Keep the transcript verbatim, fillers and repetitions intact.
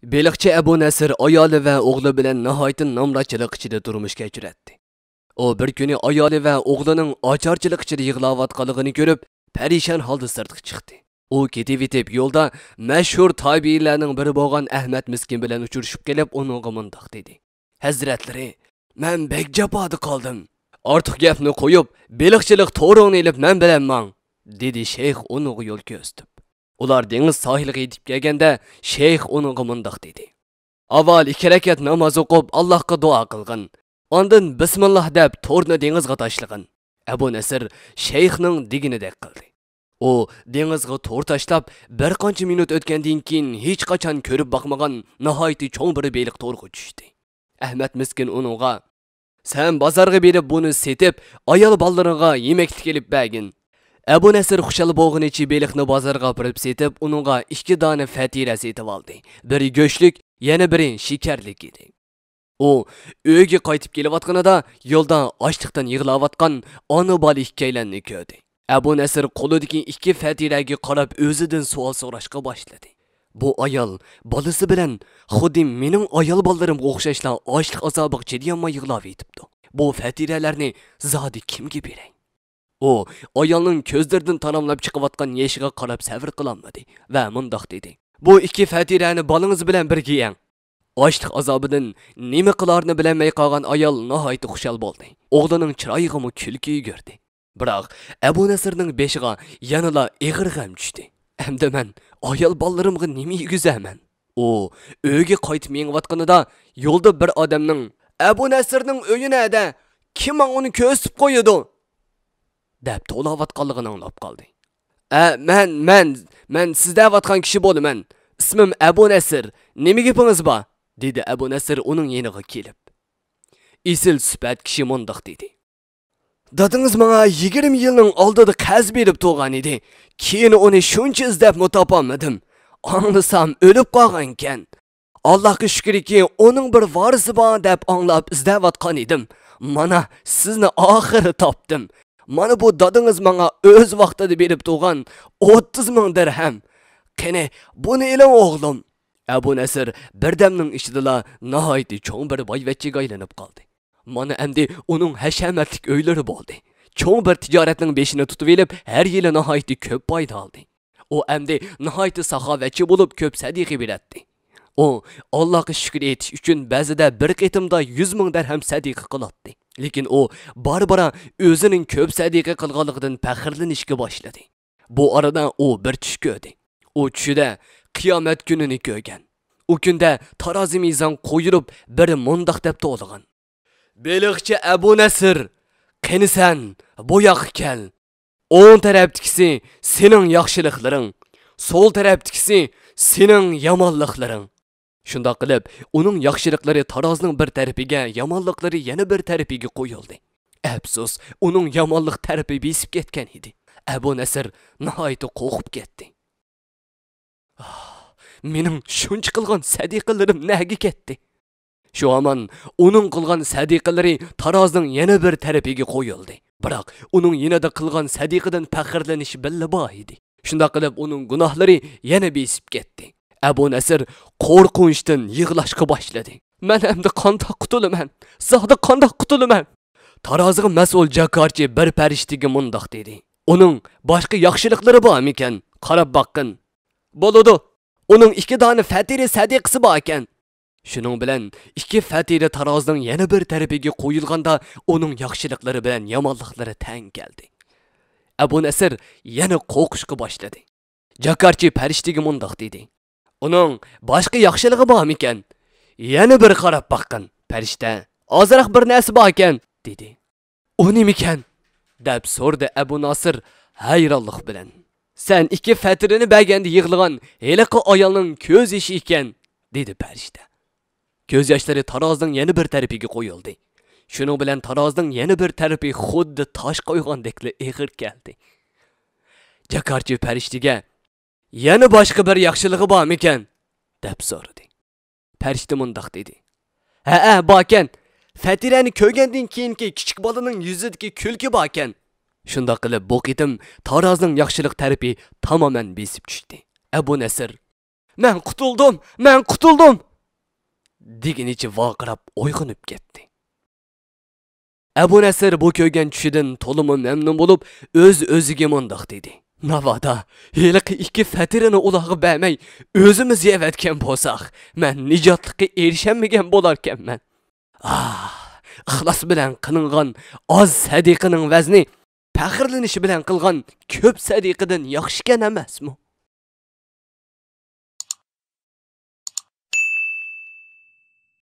بېلىقچى ئەبۇ نەسىر ئايالى ۋە ئوغلى بىلەن ناھايىتى نامراتچىلىق ئىچىدە تۇرمۇش كەچۈرەتتى. ئۇ بىر كۈنى ئايالى ۋە ئوغلىنىڭ ئاچارچىلىق ئىچىدە يىغلاۋاتقانلىقىنى كۆرۈپ، پەرىشان ھالدا سىرتقا چىقتى. ئۇ كېتىۋېتىپ، يولدا مەشھۇر تابىئىنلارنىڭ بىرى بولغان ئەھمەد مىسكىن بىلەن ئۇچرىشىپ قېلىپ، ئۇنىڭغا مۇنداق دېدى: «ھەزرەتلىرى، مەن بەك جاپادا قالدىم. ئارتۇق گەپنى قويۇپ، بېلىقچىلىق تورۇڭنى ئېلىپ، مەن بىلەن ماڭ»، دېدى شەيخ ئۇنىڭغا يول كۆرسىتىپ. ئۇلار دېڭىز ساھىلىغا يېتىپ كەلگەندە، شەيخ ئۇنىڭغا مۇنداق دېدى: «ئاۋۋال ئىككى رەكەت ناماز ئوقۇپ، ئاللاھقا دۇئا قىلغىن. ئاندىن بىسمىللاھ دەپ، تورنى دېڭىزغا تاشلىغىن.» ئەبۇ نەسىر شەيخنىڭ دېگىنىدەك قىلدى. ئۇ دېڭىزغا تور تاشلاپ، بىر قانچە مىنۇت ئۆتكەندىن كېيىن، ھېچقاچان كۆرۈپ باقمىغان ناھايىتى چوڭ بىر بېلىق تورغا چۈشتى. ئەھمەد مىسكىن ئۇنىڭغا: «سەن بازارغا بېرىپ، بۇنى سېتىپ، ئايال بالىلىرىڭغا يېمەكلىك ئېلىپ بەرگىن.» ئەبۇ نەسىر خۇشال بولغىنىچە بېلىقنى بازارغا ئاپىرىپ سېتىپ، ئۇنىڭغا ئىككى دانە فەتىرە سېتىۋالدى. بىرى گۆشلۈك، يەنە بىرى شېكەرلىك ئىدى. ئۇ ئۆيگە قايتىپ كېلىۋاتقىنىدا، يولدا ئاچلىقتىن يىغلاۋاتقان ئانا-بالا ئىككىيلەننى كۆردى. ئەبۇ نەسىر قولىدىكى ئىككى فەتىرەگە قاراپ، ئۆزىدىن سوئال سوراشقا باشلىدى: «بۇ ئايال بالىسى بىلەن خۇددى مېنىڭ ئايال بالىلىرىمغا ئوخشاشلا ئاچلىق ئازابىغا چىدىيالماي يىغلاۋېتىپتۇ. بۇ فەتىرەلەرنى زادى كىمگە بېرەي؟» ئۇ ئايالنىڭ كۆزلىرىدىن تاراملاپ چىقىۋاتقان يېشىغا قاراپ سەۋر قىلالمىدى ۋە مۇنداق دېدى: «بۇ ئىككى فەتىرەنى بالىڭىز بىلەن بىرگە يەڭ.» ئاچلىق ئازابىدىن نېمە قىلارىنى بىلەلمەي قالغان ئايال ناھايىتى خۇشال بولدى. ئوغلىنىڭ چىرايىغىمۇ كۈلكە يۈگۈردى. بىراق ئەبۇ نەسىرنىڭ بېشىغا يەنىلا ئېغىر غەم چۈشتى. «ئەمدى مەن ئايال بالىلىرىمغا نېمە يېگۈزەرمەن؟» ئۇ ئۆيگە قايتىپ مېڭىۋاتقىنىدا، يولدا بىر ئادەمنىڭ: «ئەبۇ نەسىرنىڭ ئۆيى نەدە؟ كىم ماڭا ئۇنى كۆرسىتىپ قويىدۇ؟» دەپ توۋلاۋاتقانلىقىنى ئاڭلاپ قالدى. «ئە، مەن، مەن، مەن سىز دەۋاتقان كىشى بولىمەن. ئىسمىم ئەبۇ نەسىر. نېمە گېپىڭىز بار؟» دېدى ئەبۇ نەسىر ئۇنىڭ يېنىغا كېلىپ. ئېسىل سۈپەت كىشى مۇنداق دېدى: «دادىڭىز ماڭا يىگىرمە يىلنىڭ ئالدىدا قەرز بېرىپ تۇرغان ئىدى. كېيىن ئۇنى شۇنچە ئىزدەپمۇ تاپالمىدىم. ئاڭلىسام، ئۆلۈپ قالغانىكەن. ئاللاھقا شۈكرىكى، ئۇنىڭ بىر ۋارىسى بار دەپ ئاڭلاپ ئىزدەۋاتقان ئىدىم. مانا، سىزنى ئاخىرى تاپتىم. مانا بۇ دادىڭىز ماڭا ئۆز ۋاقتىدا بېرىپ تۇرغان ئوتتۇز مىڭ دىرھەم. قېنى، بۇنى ئېلىڭ، ئوغلۇم.» ئەبۇ نەسىر بىردەمنىڭ ئىچىدىلا ناھايىتى چوڭ بىر بايۋەچچىگە ئايلىنىپ قالدى. مانا ئەمدى ئۇنىڭ ھەشەمەتلىك ئۆيلىرى بولدى. چوڭ بىر تىجارەتنىڭ بېشىنى تۇتۇۋېلىپ، ھەر يىلى ناھايىتى كۆپ پايدا ئالدى. ئۇ ئەمدى ناھايىتى ساخاۋەتچى بولۇپ، كۆپ سەدىقە بېرەتتى. ئۇ ئاللاھقا شۈكۈر ئېيتىش ئۈچۈن بەزىدە بىر قېتىمدا يۈز مىڭ دەرھەم سەدىقە قىلاتتى. لېكىن ئۇ بارا-بارا ئۆزىنىڭ كۆپ سەدىقە قىلغانلىقىدىن پەخىرلىنىشكە باشلىدى. بۇ ئارىدا ئۇ بىر چۈش كۆردى. ئۇ چۈشىدە قىيامەت كۈنىنى كۆرگەن. ئۇ كۈندە تارازى مىزان قويۇلۇپ، بىرى مۇنداق دەپ توۋلىغان: «بېلىقچى ئەبۇ نەسىر، قېنى سەن، بۇ ياققا كەل. ئوڭ تەرەپتىكىسى سېنىڭ ياخشىلىقلىرىڭ، سول تەرەپتىكىسى سېنىڭ يامانلىقلىرىڭ.» شۇنداق قىلىپ، ئۇنىڭ ياخشىلىقلىرى تارازىنىڭ بىر تەرىپىگە، يامانلىقلىرى يەنە بىر تەرىپىگە قويۇلدى. ئەپسۇس، ئۇنىڭ يامانلىق تەرىپى بېسىپ كەتكەن ئىدى. ئەبۇ نەسىر ناھايىتى قورقۇپ كەتتى. «ئاھ، مېنىڭ شۇنچە قىلغان سەدىقىلىرىم نەگە كەتتى؟» شۇ ھامان ئۇنىڭ قىلغان سەدىقىلىرى تارازىنىڭ يەنە بىر تەرىپىگە قويۇلدى. بىراق ئۇنىڭ يېنىدا قىلغان سەدىقىدىن پەخىرلىنىش بىللە بار ئىدى. شۇنداق قىلىپ ئۇنىڭ گۇناھلىرى يەنە بېسىپ كەتتى. ئەبۇ نەسىر قورقۇنچتىن يىغلاشقا باشلىدى. «مەن ئەمدى قانداق قۇتۇلىمەن؟ زادى قانداق قۇتۇلىمەن؟» تارازىغا مەسئۇل جاكارچى بىر پەرىشتىگە مۇنداق دېدى: «ئۇنىڭ باشقا ياخشىلىقلىرى بارمىكەن؟ قاراپ باققىن.» «بولىدۇ. ئۇنىڭ ئىككى دانە فەتىرە سەدىقىسى باركەن.» شۇنىڭ بىلەن ئىككى فەتىرە تارازىنىڭ يەنە بىر تەرىپىگە قويۇلغاندا، ئۇنىڭ ياخشىلىقلىرى بىلەن يامانلىقلىرى تەڭ كەلدى. ئەبۇ نەسىر يەنە قورقۇشقا باشلىدى. جاكارچى پەرىشتىگە مۇنداق دېدى: «ئۇنىڭ باشقا ياخشىلىقى بارمىكەن؟ يەنە بىر قاراپ باققىن.» پەرىشتە: «ئازراق بىر نەرسە باركەن» دېدى. «ئۇ نېمىكەن؟» دەپ سورىدى ئەبۇ نەسىر ھەيرانلىق بىلەن. «سەن ئىككى فەتىرىنى بەرگەندە يىغلىغان ھېلىقى ئايالنىڭ كۆز يېشى ئىكەن» دېدى پەرىشتە. كۆز ياشلىرى تارازىنىڭ يەنە بىر تەرىپىگە قويۇلدى. شۇنىڭ بىلەن تارازىنىڭ يەنە بىر تەرىپى خۇددى تاش قويغاندەكلا ئېغىر كەلدى. جاكارچى پەرىشتىگە: «يەنە باشقا بىر ياخشىلىقى بارمىكەن؟» دەپ سورىدى. پەرىشتە مۇنداق دېدى: «ھەئە، باركەن. فەتىرەنى كۆرگەندىن كېيىنكى كىچىك بالىنىڭ يۈزىدىكى كۈلكە باركەن.» شۇنداق قىلىپ، بۇ قېتىم تارازىنىڭ ياخشىلىق تەرىپى تامامەن بېسىپ چۈشتى. ئەبۇ نەسىر: مەن قۇتۇلدۇم! مەن قۇتۇلدۇم!» دېگىنىچە ۋارقىراپ ئويغىنىپ كەتتى. ئەبۇ نەسىر بۇ كۆرگەن چۈشىدىن تولىمۇ مەمنۇن بولۇپ، ئۆز-ئۆزىگە مۇنداق دېدى: «ناۋادا ھېلىقى ئىككى فەتىرىنى ئۇلارغا بەرمەي، ئۆزىمىز يەۋەتكەن بولساق، مەن نىجاتلىققا ئېرىشەلمىگەن بولاركەنمەن. ئاھ، ئىخلاس بىلەن قىلىنغان ئاز سەدىقىنىڭ ۋەزنى پەخىرلىنىش بىلەن قىلغان كۆپ سەدىقىدىن ياخشىكەن ئەمەسمۇ؟»